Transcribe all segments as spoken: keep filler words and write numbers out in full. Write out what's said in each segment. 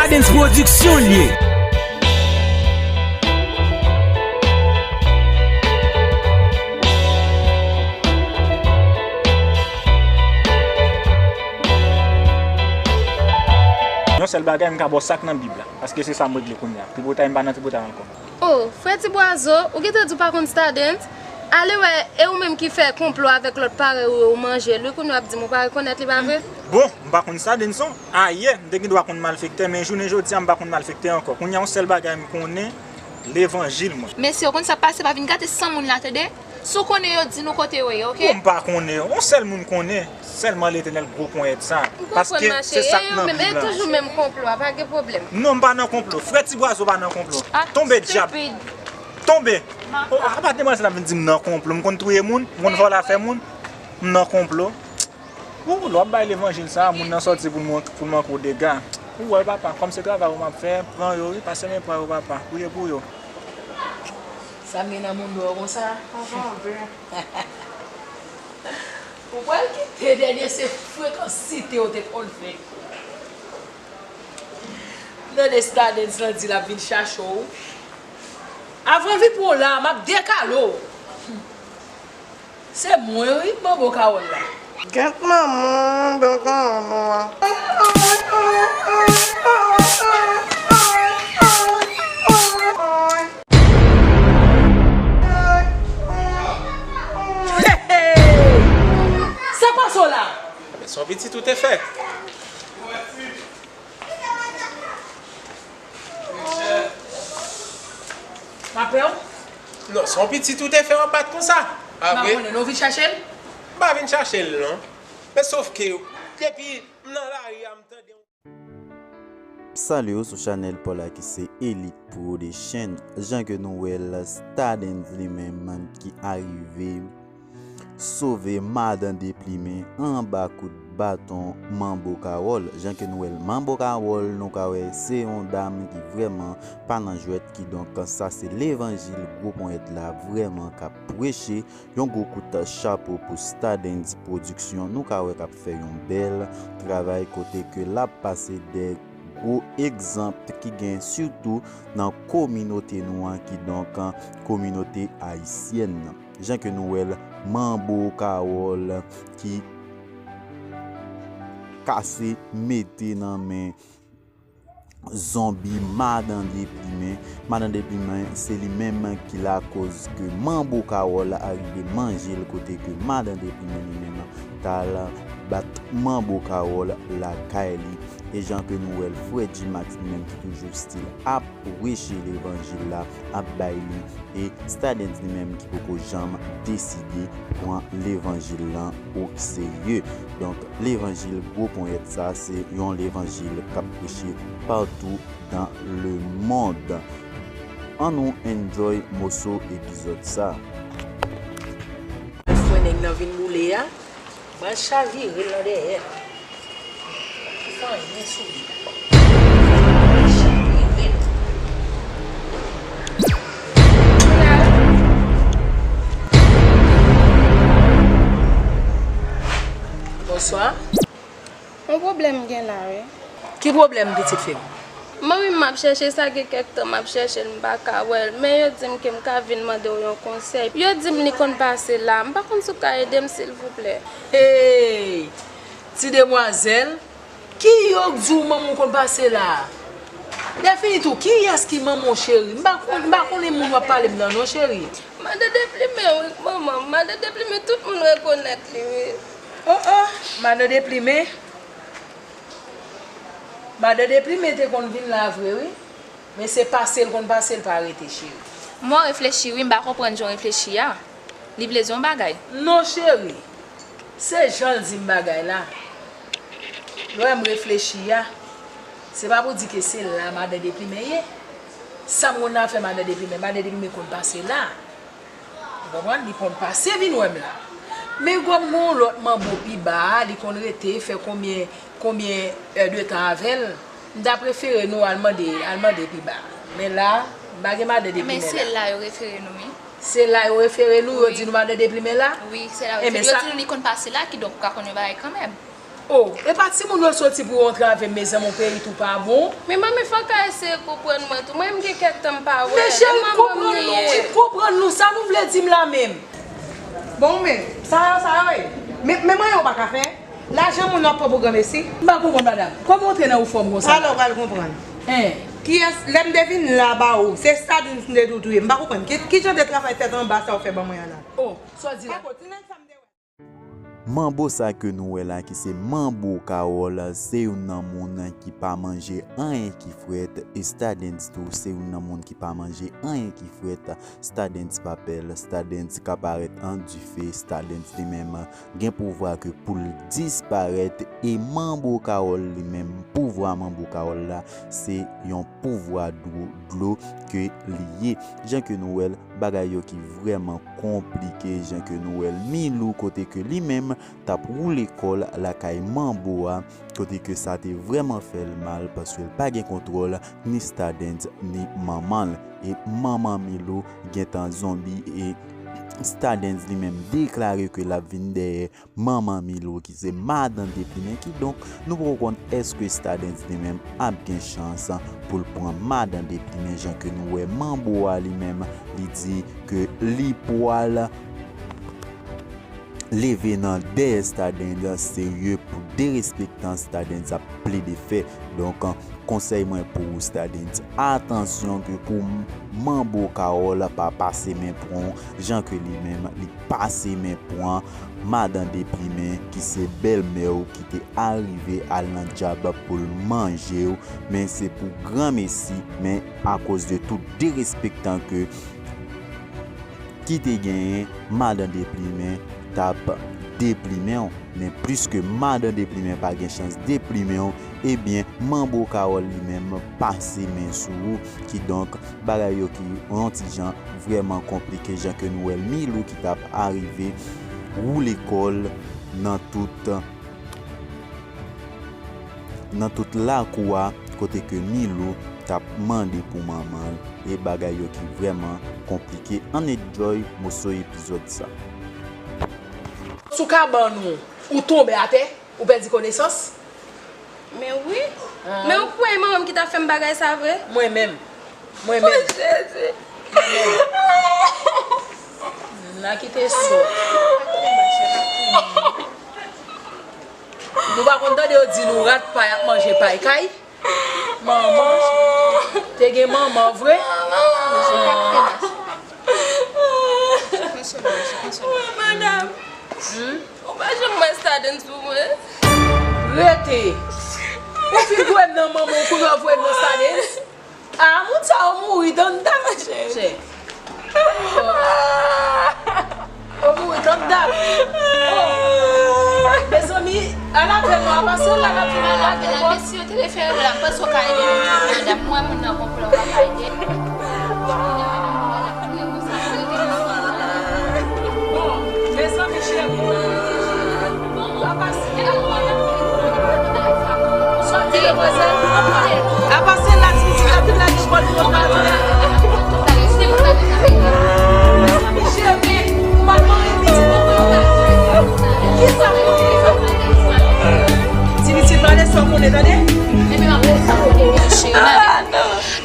Adens Production l ye. Yon sèl bagay, m ka ba w sa k nan Bib la, paske se sa m regle kounye a. Tripotay, m pa nan tripotay ankò. Oh, frè Ti Bwazo, ou gentan di w pa konn Stardens? Ale wè, e ou menm ki fè konplo avèk lòt parèy ou yo, ou manje l, wi, kounye w ap di m ou pa rekonèt li, pa vre? Bon, m pa konn Stardens non. Ayè, m te gen dwa konn malfektè, men jounen jodi a, m pa konn malfektè ankò. Kounye a, yon sèl bagay m konnen, levanjil mwen. Mesye, ou konn sa k pase, pa vin gate san moun la, tande? Si w konnen yo, di nou kote yo ye, oke? Bon, m pa konnen yo. Yon sèl moun konnen, sèlman Letènèl, gwo ponyèt sa. M konprann, mache. Paske se sa k nan Bib la. E yo menm, e toujou menm konplo a, pa gen pwoblèm. Non, m pa nan konplo. Frè Ti Bwazo pa nan konplo. Ah, tonbe dyab. Stupid. Tonbe. Oh, apa demwazèl la vin di m nan konplo? M konn touye moun, m konn vòlè afè moun. M nan konplo. Ou, lè w ap bay levanjil sa a, moun nan sòti pou l man-, pou l manke w dega. Ou wè, papa, kòm se travay ou m ap fè, pran yo, wi, pase men pran yo, papa. Priye pou yo. Sa m gen nan moun dwòl konsa? Ou pral kite dènye se frekansite yo te konn fè. Tande Stardens lan di l ap vin chache w. Avan l vin pran w la, m ap dekale w. Se mwen wi, manbo Kawòl la. Gèt manman, manbo Kawòl la. Hey, hey! Sa k pase w la? Men se yon pitit ou te fè. M ap pè w? Non, se yon pitit ou te fè w ap bat konsa. M pa konnen, non, w vin chache l? M pa vin chache l, non. Men sòf ke, depi m nan lari a, m tande yon. Salye w sou chanèl pa w la ki se Elite Production. Jan ke nou wè l, Stardens li menm ki arive sove madan Deplimen anba kout baton Manbo Kawòl. Jan ke nou wè l, Manbo Kawòl, nou ka wè se yon dam ki vrèman pa nan jwèt, kidonk sa se levanjil gwo ponyèt la vrèman k ap preche. Yon gwo kout chapo pou Stardens Production, nou ka wè k ap fè yon bèl travay kote ke l ap pase de gwo egzanp ki gen sitou nan kominote nou an, kidonk kominote ayisyèn nan. Jan ke nou wè l, Manbo Kawòl ki kase mete nan men zonbi madan Deplimen. Madan Deplimen, se li menm ki lakoz ke Manbo Kawòl arive manje l, kote ke madan Deplimen li menm t al bat Manbo Kawòl lakay li. E jan ke nou wè l, frè G-Max li menm ki toujou still ap preche levanjil la, ap bay li, e Stardens li menm ki poko janm deside pran levanjil lan o serye. Donk, levanjil gwo ponyèt sa, se yon levanjil k ap preche patou dans le monde. Ann nou enjoy moso epizòd sa. Fè nèg nan vin boule a. Pral chavire l nan dèyè. Ki fè anyen sou li. Chavire l. Bonswa. Yon pwoblèm gen la, wi. Ki pwoblèm, pitit fi m? Mari m m ap chèche, sa gen kèk tan m ap chèche l, m pa ka wè l. Men yo di m ke m ka vin mande w yon konsèy. Yo di m li konn pase la. M pa konn si w ka ede m, silvouplè. Hey! Ti demwazèl, ki yo k di w manman w konn pase la a? Defini tou, kiyès ki manman w, cheri? M pa konn, m pa konnen moun w ap pale m nan non, cheri. Madan Deplimen, wi, manman. Madan Deplimen, tout moun rekonèt li, wi. Oh, oh, madan Deplimen. Madan Deplimen te konn vin la vre, wi. Men se pase l konn pase l pa rete, cheri. Mwen reflechi, wi, m pa konprann jan w reflechi a. Li vle di yon bagay. Non, cheri. Se jan l di m bagay la. Lè w wè m reflechi a, se pa pou di ke se la madan Deplimen ye. Sa m konn nan afè madan Deplimen, madan Deplimen konn pase la. Ou konprann? Li konn pase vin wè m la. Men kòm gen yon lòt manbo pi ba a, li konn rete, fè konbyen, konbyen è de tan avè l, m ta prefere nou al mande, al mande pi ba. Men la, m pa gen madan Deplimen la. Men se la yo refere nou, wi. Se la yo refere nou, yo di nou madan Deplimen la? Wi, se la yo refere. Yo di nou li konn pase la, kidonk ou ka konn yon bagay kanmenm. Oh, e pa timoun yo soti pou yo antrave m, mezanmi, yon peyi tou pa bon. Men manmi, fò w ka eseye konprann mwen tou. Mwen, m gen kèk tan m pa wè l. Men cheri, m konprann nou, wi, m konprann nou. Sa nou vle di m la menm? Bon, men, sa yo, sa yo ye. Men, men manyen ou pa ka fè. Lajan moun nan pran pou granmesi. M pa konprann, madanm. Kòman w antre nan yon fòm konsa? Alò, w pral konprann. Hein? Kiyès, lè m te vin la ba ou, se Stadens m te tou touye. M pa konprann. Ki, ki jan de travay tèt anba sa w fè ban mwen an la? Oh, sa w di la? Pako, ti nèg sa m te wè. Manbo sa ke nou wè la ki se Manbo Carole, se youn nan moun ki pa manje anyen ki frèt, e Stadens tou se youn nan moun ki pa manje anyen ki frèt. Stadens pa pè l, Stadens ka parèt an dife, Stadens li menm gen pouvwa ke pou l disparèt, e Manbo Carole li menm, pouvwa Manbo Carole la, se yon pouvwa dlo, dlo ke li ye. Jan ke nou wè l, bagay yo ki vrèman konplike, jan ke nou wè l, Milou kote ke li menm t ap woule kò l lakay Manbo a, kote ke sa te vrèman fè l mal, paske l pa gen kontwòl ni Stadens ni manman l. E manman Milou gentan zonbi, e Stadens li menm deklare ke l ap vin dèyè manman Milou ki se madan Deplimen. Kidonk, nou poko konn èske Stadens li menm ap gen chans pou l pran madan Deplimen, jan ke nou wè Manbo a li menm, li di ke li pwal leve nan dèyè Stadens serye pou derespektan Stadens ap plede fè. Donk, konsèy mwen pou ou, Stadens, atansyon ke pou Manbo Carole pa pase men pran w, jan ke li menm li pase men pran madan Deplimen ki se bèlmè w ki te arive al nan dyab pou l manje w, men se pou granmesi, men akoz de tout derespektan ke ki te genyen, madan Deplimen t ap deplimen w. Men pliske madan Deplimen pa gen chans deplimen w, ebyen, Manbo Carole li menm pase men sou ou. Kidonk, bagay yo ki yon ti jan vrèman konplike, jan ke nou wè l, Milou ki t ap arive woule kò l nan tout nan tout lakou a, kote ke Milou t ap mande pou manman l, e bagay yo ki vrèman konplike. Ann enjoy moso epizòd sa. Sou kabann ou, ou tonbe atè, ou pèdi konesans. Men wi. Men ou kwè e manman m ki t ap fè m bagay sa vre? Mwen menm. Mwen menm. Jezi. N a kite sòt. Nou pa konn tande yo di nou rat pay ap manje pay kay? Manman. Te gen manman vre? Madanm, ou pa janm wè Stadens pou mwen? Rete. Ou fin voye m nan manman w, kounye a w voye m nan Stadens. Ah, moun sa yo mouri tann dat. Chè. Yo mouri tann dat. Oh. Mezanmi, al avè nou, a pase la, n ap vin al avè nou. Si yo te refere la, m panse w ka ede nou, madanm. Mwen, moun nan, konprann w pa ka ede. Bon, mezanmi, cheri. Apase la, ti pitit la vin la lekòl pou yo pale. Mezanmi, cheri, manman e pitit. Kisa pou yo fè? Ti pitit, pale sa w konnen, tande? Epi m ap lese w konnen, cheri.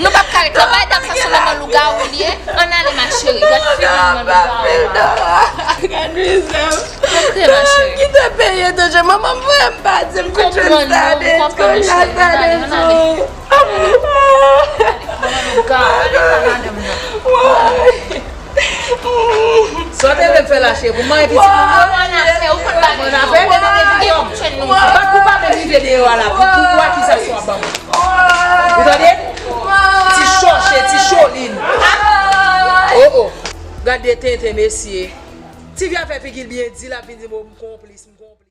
Nou p ap ka ret la. Bay dam sa sou non lougawou li ye. Ann ale, ma chérie. Gad figi manman lougawou a. Gad mizè. Antre, ma chérie. Kite peyi etranje. Manman m voye m pati, m fin jwenn Stadens. Konprann nou, konprann nou, chérie. Ann ale, ann ale. Manman lougawou, ale pa madanm nan. Sa w te vle m fè la, cheri, pou m manyen pitit moun yo? Ou konn afè, ou konn bagay yo. Ou konn afè, men nou te di, m pa t pou pa menm rive deyò a la, pou, pou, pou akizasyon ap ban mwen. Ou tande? Ti chòche, ti cholin. Oh, oh. Gade tenten, mesye. Ti fi a fè figi l byen di, l ap vin di m, oh, m konplis, m konplis.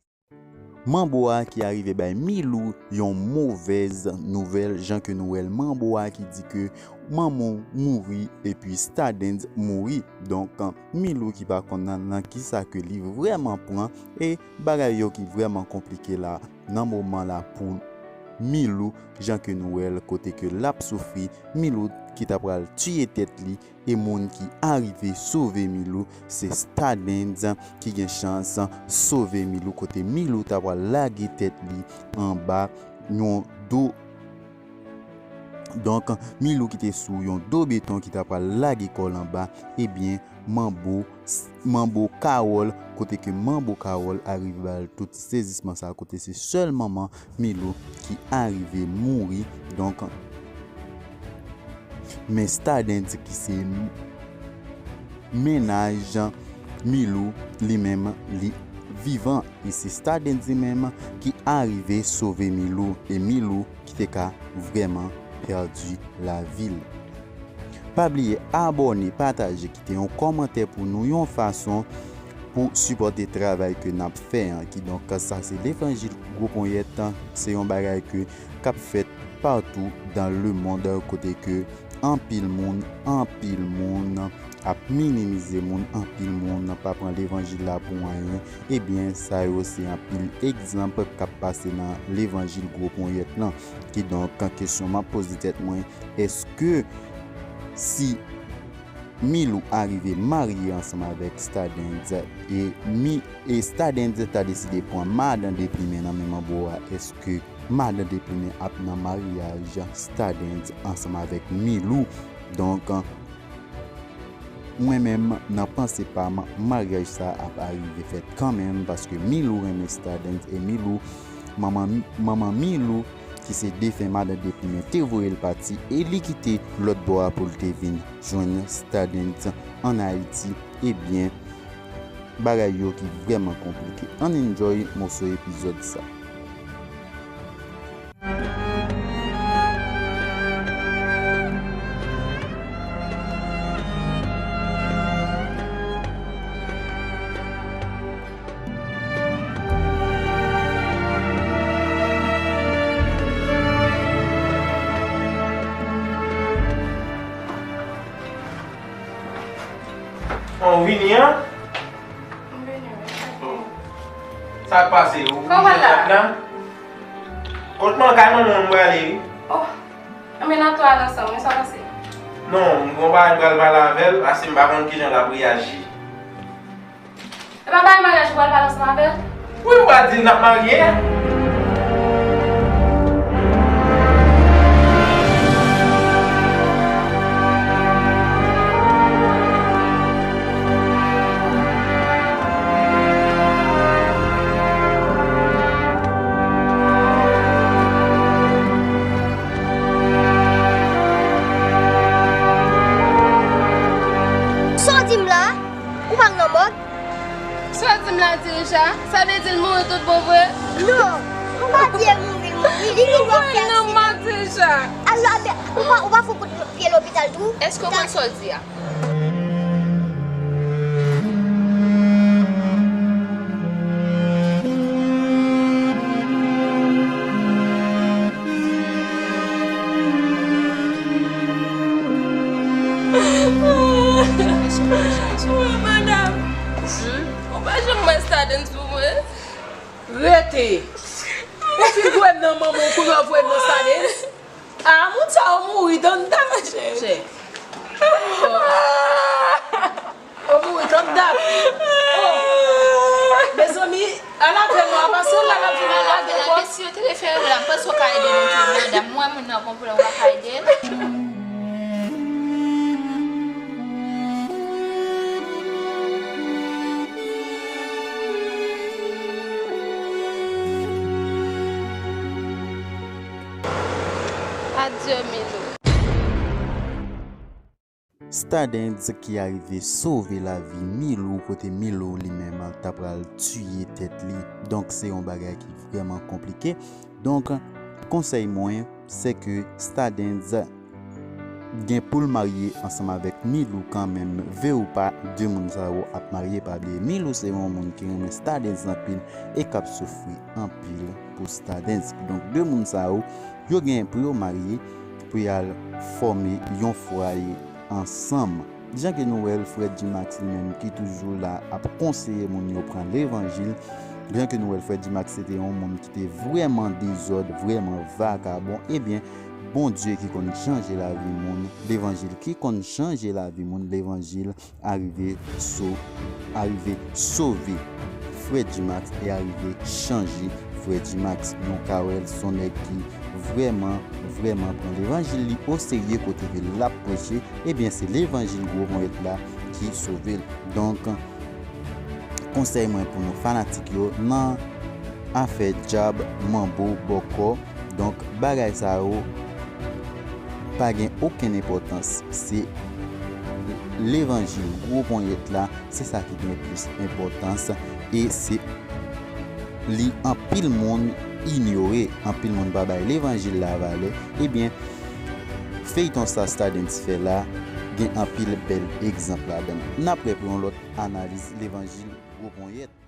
Manbo a ki arive bay Milou yon movèz nouvèl, jan ke nou wè l. Manbo a ki di ke manman w mouri epi Stadens mouri. Donk, Milou ki pa konn nan, nan kisa ke li vrèman pran, e bagay yo ki vrèman konplike la, nan moman la, pou Milou, jan ke nou wè l kote ke l ap soufri, Milou ki ta pral tiye tèt li, e moun ki arive sove Milou, se Stardens ki gen chans sove Milou, kote Milou ta pral lage tèt li anba yon do. Donk, Milou ki te sou yon do beton ki ta pral lage kò l anba, ebyen, Manbo, Manbo Kawòl, kote ke Manbo Kawòl arive ba l tout sezisman sa, kote se sèl manman Milou ki arive mouri. Donk, men Stardens ki se mennaj Milou, li menm, li vivan. E se Stardens li menm ki arive sove Milou. E Milou ki te ka vrèman pèdi lavi l. Pa bliye abòne, pataje, kite yon kòmantè pou nou, yon fason pou sipòte travay ke n ap fè an. Kidonk, sa se Levanjil Gwo Ponyèt, se yon bagay ke k ap fèt partout dans le monde, kote ke anpil moun, anpil moun ap minimize moun, anpil moun pa pran levanjil la pou anyen. Ebyen, sa yo se anpil egzanp k ap pase nan levanjil Gwo Ponyèt lan. Kidonk, kesyon m ap poze tèt mwen, èske si Milou arive marye ansanm avèk Stardens e Mi, e Stardens ta deside pran madan Deplimen nan men Manbo a, èske madan Deplimen ap nan maryaj Stardens ansanm avèk Milou? Donk, mwen menm, nan panse pa m, maryaj sa ap arive fèt kanmenm, paske Milou renmen Stardens, e Milou, manman, manman Milou, ki se defen madan Deplimen, te voye l pati, e li kite lòt bò a pou l te vin jwenn Stardens ann Ayiti. Ebyen, bagay yo ki vrèman konplike. Ann enjoy moso epizòd sa. Bon, w vini an? M vini, wi. Sa k pase? Ou kounye a w la? Kot man, kay manman w m prale, wi. Oh. Anben, n a tou al ansanm, wi, sa pase? Non, m gon bagay m pral pale avè l, paske m pa konn kijan l ap reyaji. E pa bay maryaj ou pral pale ansanm avè l? Wi, m pral di l n ap marye. Sa w di m la? Ou pa nan mòg? Sa w di m la, Dirija? Sa vle di l mouri tout bon vre? Non, ou pa di l mouri, l mouri. Li vin nan fè aksidan. Dirija. Al la, ou pa, ou pa fout kout pye lopital tou? Èske w konn sa w di a? Madanm, ou pa janm wè Stardens pou mwen? Rete! Ou fin voye m nan manman w, kounye a w voye m nan Stardens? Ah, moun sa yo mouri, tann dat, chè. Oh. Yo mouri, tann dat. Oh. Mezanmi, al avè nou, a pase la, n ap vin lage kò. Si yo te refere nou la, m panse w ka ede nou tou, madanm. Mwen, moun nan gon pwoblèm, w pa ka ede l. Adye, Milou. Stardens ki arive sove lavi Milou, kote Milou li menm ta pral tiye tèt li. Donk, se yon bagay ki vrèman konplike. Donk, konsèy mwen, se ke Stardens gen pou l marye ansanm avèk Milou kanmenm. Vle ou pa, de moun sa yo ap marye. Pa bliye, Milou se yon moun ki renmen Stardens anpil e k ap soufri anpil pou Stardens. Donk, de moun sa yo, yo gen pou yo marye, pou y al fòme yon fwaye ansanm. Jan ke nou wè l, frè G-Max li menm ki toujou la ap konseye moun yo pran levanjil, Byen ke nou wè l, Frè Dumax se te yon moun ki te vrèman dezòd, vrèman vakabon, ebyen, Bondye ki konn chanje lavi moun, levanjil ki konn chanje lavi moun, levanjil arive so, arive sove Frè Dumax e arive chanje Frè Dumax. Nou ka wè l se yon nèg ki vrèman, vrèman pran levanjil li oserye kote ke l ap preche, ebyen se levanjil gwo ponyèt la ki sove l. Donk, konsèy mwen pou nou fanatik yo nan afè djab, manbo, bòkò, donk bagay sa yo pa gen okenn enpòtans. Se levanjil gwo ponyèt la, se sa ki gen plis enpòtans e se li anpil moun inyore, anpil moun pa bay levanjil la valè. Ebyen, feyton sa Stardens fè la gen anpil bèl egzanp ladan l. N ap wè pou yon lòt analiz levanjil gwo ponyèt.